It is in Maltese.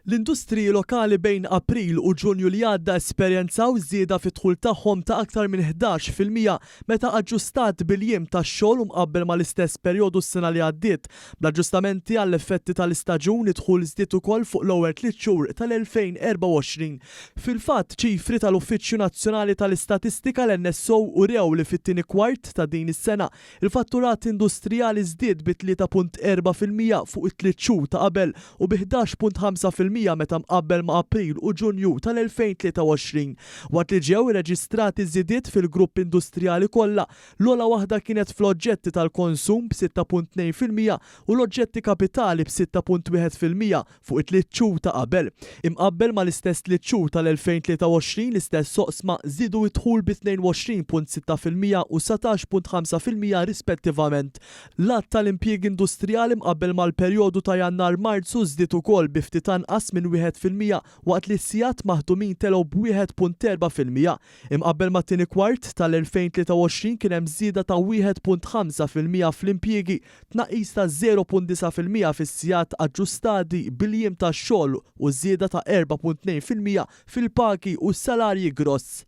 L-industriji lokali bejn April u Ġunju li għadda esperjenzaw żieda fid-dħul tagħhom ta' aktar minn 11% meta aġġustat bil-jiem tax-xogħol u mqabbel mal-istess perjodu s-sena li għaddiet. Bl-aġġustamenti għall-effetti tal-istaġun, id-dħul żdied ukoll fuq l-ewwel tliet xhur tal-2024. Fil-fatt, ċifri tal-Uffiċċju Nazzjonali tal-Istatistika, l-NSO, urew li fit-tieni kwart ta' din is-sena, Il-fatturat industrijali żdied bi 3.4% fuq it-tliet xhur ta' qabel u bi 11.5% meta mqabbel ma' April u Ġunju tal-2023. Waqt li ġew irreġistrati żidiet fil-gruppi industrijali kollha, l-ogħla waħda kienet fl-oġġetti tal-konsum b'6.2% u l-oġġetti kapitali b'6.1%. fuq it-tliet xhur ta' qabel. Imqabbel mal-istess tliet xhur tal-2023, l-istess oqsma żiedu d-dħul bi 22.6% u 19.5% rispettivament. L-għadd tal-impjiegi industrijali mqabbel mal-perjodu ta' Jannar-Marzu żdied ukoll bi ftit anqas minn 1% waqt li s-sigħat maħdumin telgħu b'1.4%. Imqabbel mat-tieni kwart tal-2023 kien hemm żieda ta' 1.5% fl-impjiegi, tnaqqis ta' 0.9% fis-sigħat aġġustati bil-jiem tax-xogħol u żieda ta' 4.2% fil-pagi u s-salarji gross.